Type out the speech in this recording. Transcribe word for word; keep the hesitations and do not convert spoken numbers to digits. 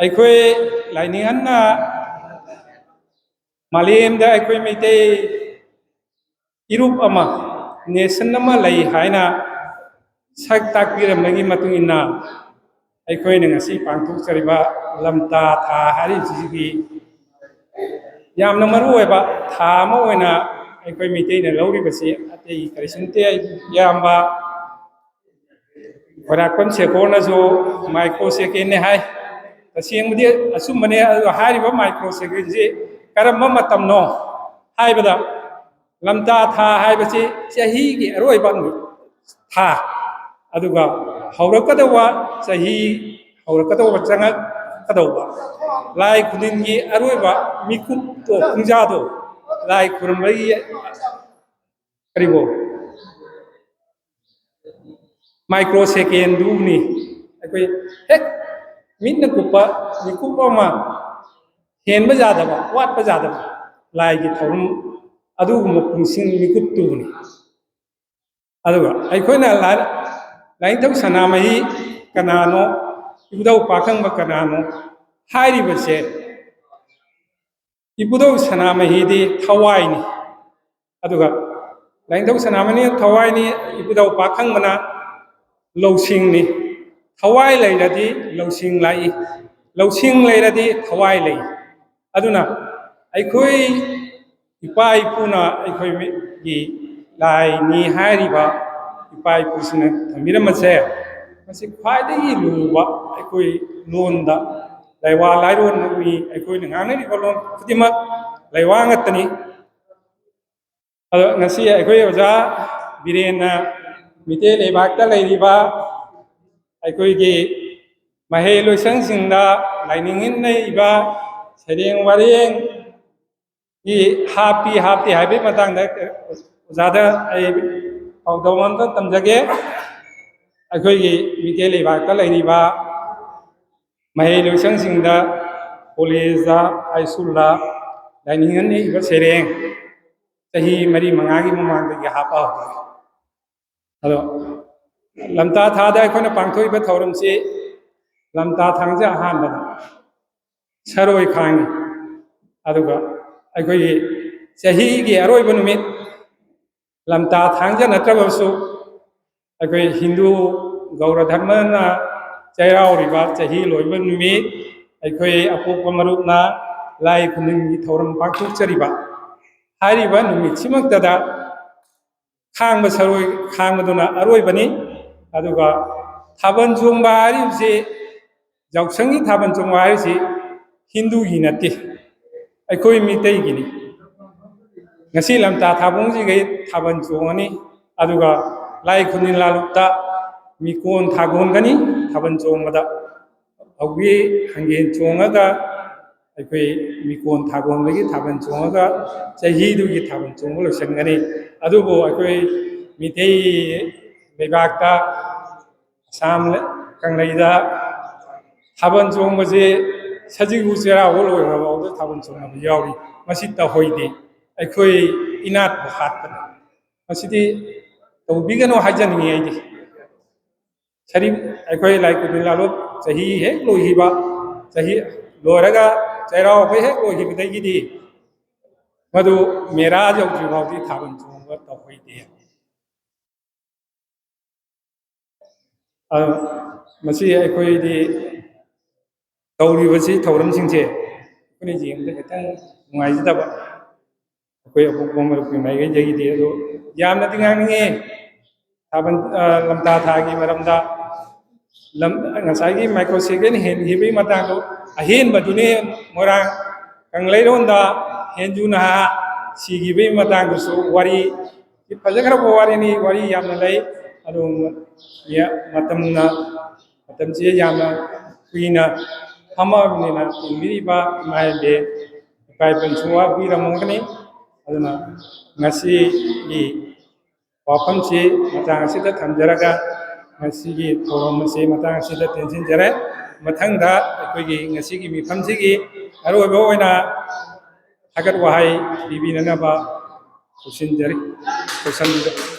ꯑꯩꯈꯣꯏ ꯂꯥꯏꯅꯤꯡꯍꯟꯅ ꯃꯥꯂꯦꯝꯗ ꯑꯩꯈꯣꯏ ꯃꯩꯇꯩ ꯏꯔꯨꯞ ꯑꯃ, ꯅꯦꯁꯟ ꯑꯃ ꯂꯩ ꯍꯥꯏꯅ ꯁꯛ ꯇꯥꯛꯄꯤꯔꯝꯕꯒꯤ ꯃꯇꯨꯡ ꯏꯟꯅ, ꯑꯩꯈꯣꯏꯅ ꯉꯁꯤ ꯄꯥꯡꯊꯣꯛꯆꯔꯤꯕ ꯂꯝꯇꯥ ꯊꯥ ꯍꯥꯏꯔꯤꯕꯁꯤꯒꯤ ꯌꯥꯝꯅ ꯃꯔꯨ ꯑꯣꯏꯕ ꯊꯥ ꯑꯃ ꯑꯣꯏꯅ ꯑꯩꯈꯣꯏ ꯃꯩꯇꯩꯅ ꯂꯧꯔꯤꯕꯁꯤ ꯑꯇꯩ ꯀꯔꯤꯁꯨ ꯅꯠꯇꯦ꯫ ꯏꯌꯥꯝꯕ ꯈꯣꯏꯔꯥꯛꯄꯝ ꯁꯦꯈꯣꯔꯅꯁꯨ ꯃꯥꯏꯀ꯭ꯔꯣ ꯁꯦꯀꯦꯟꯅꯦ ꯍꯥꯏ꯫ ꯇꯁꯦꯡꯕꯗꯤ ꯑꯆꯨꯝꯕꯅꯦ, ꯑꯗꯨꯒ ꯍꯥꯏꯔꯤꯕ ꯃꯥꯏꯀ꯭ꯔꯣ ꯁꯦꯀꯦꯟꯁꯤ ꯀꯔꯝꯕ ꯃꯇꯝꯅꯣ ꯍꯥꯏꯕꯗ, ꯂꯝꯇꯥ ꯊꯥ ꯍꯥꯏꯕꯁꯤ ꯆꯍꯤꯒꯤ ꯑꯔꯣꯏꯕ ꯅꯨꯃꯤꯠ, ꯊꯥ, ꯑꯗꯨꯒ ꯍꯧꯔꯛꯀꯗꯧꯕ ꯆꯍꯤ, ꯍꯧꯔꯛꯀꯗꯧꯕ, ꯆꯪꯉꯛꯀꯗꯧꯕ ꯂꯥꯏ ꯈꯨꯅꯤꯟꯒꯤ ꯑꯔꯣꯏꯕ ꯃꯤꯀꯨꯞꯇꯣ, ꯄꯨꯡꯖꯥꯗꯣ, ꯂꯥꯏ ꯈꯨꯔꯨꯝꯕꯒꯤ ꯀꯔꯤꯕꯣ, ꯃꯥꯏꯀ꯭ꯔꯣ ꯁꯦꯀꯦꯟꯗꯨꯅꯤ꯫ ꯑꯩꯈꯣꯏ ꯍꯦꯛ ꯃꯤꯠꯅ ꯀꯨꯞꯄ ꯃꯤꯀꯨꯞ ꯑꯃ ꯍꯦꯟꯕ ꯌꯥꯗꯕ, ꯋꯥꯠꯄ ꯌꯥꯗꯕ ꯂꯥꯏꯒꯤ ꯊꯧꯔꯝ, ꯑꯗꯨꯒꯨꯝꯕ ꯄꯨꯡꯁꯤꯡ ꯃꯤꯀꯨꯞꯇꯨꯅꯤ꯫ ꯑꯗꯨꯒ ꯑꯩꯈꯣꯏꯅ ꯂꯥꯏ-, ꯂꯥꯏꯅꯤꯡꯊꯧ ꯁꯅꯥꯃꯍꯤ ꯀꯅꯥꯅꯣ, ꯏꯕꯨꯙꯧ ꯄꯥꯈꯪꯕ ꯀꯅꯥꯅꯣ ꯍꯥꯏꯔꯤꯕꯁꯦ, ꯏꯕꯨꯙꯧ ꯁꯅꯥꯃꯍꯤꯗꯤ ꯊꯋꯥꯏꯅꯤ꯫ ꯑꯗꯨꯒ ꯂꯥꯏꯅꯤꯡꯊꯧ ꯁꯅꯥꯃꯍꯤꯅ ꯊꯋꯥꯏꯅꯤ, ꯏꯕꯨꯙꯧ ꯄꯥꯈꯪꯕꯅ ꯂꯧꯁꯤꯡꯅꯤ꯫ ꯊꯋꯥꯏ ꯂꯩꯔꯗꯤ ꯂꯧꯁꯤꯡ ꯂꯥꯛꯏ, ꯂꯧꯁꯤꯡ ꯂꯩꯔꯗꯤ ꯊꯋꯥꯏ ꯂꯩ꯫ ꯑꯗꯨꯅ ꯑꯩꯈꯣꯏ ꯏꯄꯥ ꯏꯄꯨꯅ ꯑꯩꯈꯣꯏꯒꯤ ꯂꯥꯏꯅꯤ ꯍꯥꯏꯔꯤꯕ ꯏꯄꯥ ꯏꯄꯨꯁꯤꯡꯅ ꯊꯝꯕꯤꯔꯝꯕꯁꯦ, ꯃꯁꯤ ꯈ꯭ꯋꯥꯏꯗꯒꯤ ꯂꯨꯕ ꯑꯩꯈꯣꯏ ꯂꯣꯟꯗ, ꯂꯩꯋꯥ ꯂꯥꯏꯔꯣꯟꯅꯤ꯫ ꯑꯩꯈꯣꯏꯅ ꯉꯥꯡꯅꯔꯤꯕ ꯂꯣꯟ ꯈꯨꯗꯤꯡꯃꯛ ꯂꯩꯋꯥ ꯉꯥꯛꯇꯅꯤ꯫ ꯑꯗꯣ ꯉꯁꯤ ꯑꯩꯈꯣꯏ ꯑꯣꯖꯥ ꯕꯤꯔꯦꯟꯅ ꯃꯤꯇꯩ ꯂꯩꯕꯥꯛꯇ ꯂꯩꯔꯤꯕ ꯑꯩꯈꯣꯏꯒꯤ ꯃꯍꯩ ꯂꯣꯏꯁꯪꯁꯤꯡꯗ ꯂꯥꯏꯅꯤꯡ ꯏꯟꯅ ꯏꯕ ꯁꯩꯔꯦꯡ ꯋꯥꯔꯦꯡꯒꯤ ꯍꯥꯞꯄꯤ ꯍꯥꯞꯇꯦ ꯍꯥꯏꯕꯒꯤ ꯃꯇꯥꯡꯗ ꯑꯣꯖꯥꯗ ꯑꯩ ꯄꯥꯎꯗꯝ ꯑꯝꯇ ꯇꯝꯖꯒꯦ꯫ ꯑꯩꯈꯣꯏꯒꯤ ꯃꯤꯇꯩ ꯂꯩꯕꯥꯛꯇ ꯂꯩꯔꯤꯕ ꯃꯍꯩ ꯂꯣꯏꯁꯪꯁꯤꯡꯗ, ꯀꯣꯂꯦꯖꯇ, ꯍꯥꯏ ꯁ꯭ꯀꯨꯜꯗ ꯂꯥꯏꯅꯤꯡ ꯏꯟꯅ ꯏꯕ ꯁꯩꯔꯦꯡ ꯆꯍꯤ ꯃꯔꯤ ꯃꯉꯥꯒꯤ ꯃꯃꯥꯡꯗꯒꯤ ꯍꯥꯞꯄ ꯍꯧꯔꯦ꯫ ꯑꯗꯣ ꯂꯝꯇꯥ ꯊꯥꯗ ꯑꯩꯈꯣꯏꯅ ꯄꯥꯡꯊꯣꯛꯏꯕ ꯊꯧꯔꯝꯁꯤ, ꯂꯝꯇꯥ ꯊꯥꯡꯖ ꯑꯍꯥꯟꯕꯗ ꯁꯔꯣꯏ ꯈꯥꯡꯉꯤ꯫ ꯑꯗꯨꯒ ꯑꯩꯈꯣꯏꯒꯤ ꯆꯍꯤꯒꯤ ꯑꯔꯣꯏꯕ ꯅꯨꯃꯤꯠ, ꯂꯝꯇꯥ ꯊꯥꯡꯖ ꯅꯠꯇ꯭ꯔꯕꯁꯨ, ꯑꯩꯈꯣꯏ ꯍꯤꯟꯗꯨ ꯒꯧꯔ ꯙꯔꯃꯅ ꯆꯩꯔꯥꯎꯔꯤꯕ ꯆꯍꯤ ꯂꯣꯏꯕ ꯅꯨꯃꯤꯠ, ꯑꯩꯈꯣꯏ ꯑꯄꯣꯛꯄ ꯃꯔꯨꯞꯅ ꯂꯥꯏ ꯈꯨꯅꯤꯡꯒꯤ ꯊꯧꯔꯝ ꯄꯥꯡꯊꯣꯛꯆꯔꯤꯕ ꯍꯥꯏꯔꯤꯕ ꯅꯨꯃꯤꯠꯁꯤꯃꯛꯇꯗ ꯈꯥꯡꯕ ꯁꯔꯣꯏ ꯈꯥꯡꯕꯗꯨꯅ ꯑꯔꯣꯏꯕꯅꯤ꯫ ꯑꯗꯨꯒ ꯊꯥꯕꯜ ꯆꯣꯡꯕ ꯍꯥꯏꯔꯤꯕꯁꯤ, ꯌꯥꯎꯁꯪꯒꯤ ꯊꯥꯕꯜ ꯆꯣꯡꯕ ꯍꯥꯏꯔꯤꯁꯤ ꯍꯤꯟꯗꯨꯒꯤ ꯅꯠꯇꯦ, ꯑꯩꯈꯣꯏ ꯃꯤꯇꯩꯒꯤꯅꯤ꯫ ꯉꯁꯤ ꯂꯝꯇꯥ ꯊꯥꯕꯨꯡꯁꯤꯈꯩ ꯊꯥꯕꯜ ꯆꯣꯡꯉꯅꯤ, ꯑꯗꯨꯒ ꯂꯥꯏ ꯈꯨꯅꯤꯡ ꯂꯥꯂꯨꯛꯇ ꯃꯤꯀꯣꯟ ꯊꯥꯒꯣꯟꯒꯅꯤ꯫ ꯊꯥꯕꯜ ꯆꯣꯡꯕꯗ ꯍꯧꯕꯤ ꯍꯪꯒꯦꯟ ꯆꯣꯡꯉꯒ, ꯑꯩꯈꯣꯏ ꯃꯤꯀꯣꯟ ꯊꯥꯒꯣꯟꯕꯒꯤ ꯊꯥꯕꯜ ꯆꯣꯡꯉꯒ ꯆꯍꯤꯗꯨꯒꯤ ꯊꯥꯕꯜ ꯆꯣꯡꯕ ꯂꯣꯏꯁꯤꯟꯒꯅꯤ꯫ ꯑꯗꯨꯕꯨ ꯑꯩꯈꯣꯏ ꯃꯤꯇꯩ ꯂꯩꯕꯥꯛꯇ, ꯑꯁꯥꯝ ꯀꯪꯂꯩꯗ ꯊꯥꯕꯜ ꯆꯣꯡꯕꯁꯦ ꯁꯖꯤꯕꯨ ꯆꯩꯔꯥꯎꯕ ꯂꯣꯏꯈ꯭ꯔꯐꯥꯎꯗ ꯊꯥꯕꯜ ꯆꯣꯡꯅꯕ ꯌꯥꯎꯔꯤ꯫ ꯃꯁꯤ ꯇꯧꯍꯩꯗꯦ, ꯑꯩꯈꯣꯏ ꯏꯅꯥꯠꯄꯨ ꯍꯥꯠꯄꯅꯤ꯫ ꯃꯁꯤꯗꯤ ꯇꯧꯕꯤꯒꯅꯨ ꯍꯥꯏꯖꯅꯤꯡꯉꯤ ꯑꯩꯗꯤ꯫ ꯁꯔꯤ-, ꯑꯩꯈꯣꯏ ꯂꯥꯏ ꯈꯨꯗꯤꯡ ꯂꯥꯂꯣꯛ ꯆꯍꯤ ꯍꯦꯛ ꯂꯣꯏꯈꯤꯕ, ꯆꯍꯤ ꯂꯣꯏꯔꯒ ꯆꯩꯔꯥꯎꯕ ꯍꯦꯛ ꯂꯣꯏꯈꯤꯕꯗꯒꯤꯗꯤ ꯃꯗꯨ ꯃꯦꯔꯥ ꯌꯧꯗ꯭ꯔꯤ ꯐꯥꯎꯗꯤ ꯊꯥꯕꯜ ꯆꯣꯡꯕ ꯇꯧꯍꯩꯗꯦ꯫ ꯑ, ꯃꯁꯤ ꯑꯩꯈꯣꯏꯗꯤ ꯇꯧꯔꯤꯕꯁꯤ, ꯊꯧꯔꯝꯁꯤꯡꯁꯦ ꯑꯩꯈꯣꯏꯅ ꯌꯦꯡꯕꯗ ꯈꯤꯇꯪ ꯅꯨꯡꯉꯥꯏꯖꯗꯕ, ꯑꯩꯈꯣꯏ ꯑꯄꯣꯛꯄ ꯃꯔꯨꯞꯀꯤ ꯃꯥꯏꯀꯩꯗꯒꯤꯗꯤ꯫ ꯑꯗꯣ ꯌꯥꯝꯅꯗꯤ ꯉꯥꯡꯅꯤꯡꯉꯦ ꯊꯥꯕꯜ, ꯑ, ꯂꯝꯇꯥ ꯊꯥꯒꯤ ꯃꯔꯝꯗ꯫ ꯂꯝ-, ꯉꯁꯥꯏꯒꯤ micro second ꯍꯦꯟꯈꯤꯕꯒꯤ ꯃꯇꯥꯡꯗꯣ, ꯑꯍꯦꯟꯕꯗꯨꯅꯤ ꯃꯣꯏꯔꯥꯡ ꯀꯪꯂꯩꯔꯣꯟꯗ ꯍꯦꯟꯖꯨ ꯅꯍꯥ ꯁꯤꯈꯤꯕꯒꯤ ꯃꯇꯥꯡꯗꯁꯨ ꯋꯥꯔꯤ, ꯐꯖꯈ꯭ꯔꯕ ꯋꯥꯔꯤꯅꯤ, ꯋꯥꯔꯤ ꯌꯥꯝꯅ ꯂꯩ꯫ ꯑꯗꯨ ꯃ-, ꯌ-, ꯃꯇꯝꯅ, ꯃꯇꯝꯁꯤ ꯌꯥꯝꯅ ꯀꯨꯏꯅ ꯐꯝꯃꯕꯅꯤꯅ, ꯌꯦꯡꯕꯤꯔꯤꯕ ꯏꯃꯥ ꯏꯕꯦꯟ, ꯏꯄꯥ ꯏꯄꯨꯁꯨ ꯋꯥꯕꯤꯔꯝꯒꯅꯤ꯫ ꯑꯗꯨꯅ ꯉꯁꯤꯒꯤ ꯋꯥꯐꯝꯁꯤ ꯃꯇꯥꯡ ꯑꯁꯤꯗ ꯊꯝꯖꯔꯒ, ꯉꯁꯤꯒꯤ ꯊꯧꯔꯝ ꯑꯁꯤ ꯃꯇꯥꯡ ꯑꯁꯤꯗ ꯇꯦꯟꯁꯤꯟꯖꯔꯦ꯫ ꯃꯊꯪꯗ ꯑꯩꯈꯣꯏꯒꯤ ꯉꯁꯤꯒꯤ ꯃꯤꯐꯝꯁꯤꯒꯤ ꯑꯔꯣꯏꯕ ꯑꯣꯏꯅ ꯊꯥꯒꯠ ꯋꯥꯍꯩ ꯄꯤꯕꯤꯅꯅꯕ ꯀꯧꯁꯤꯟꯖꯔꯤ, ꯀꯧꯁꯤꯟꯖꯔꯤ꯫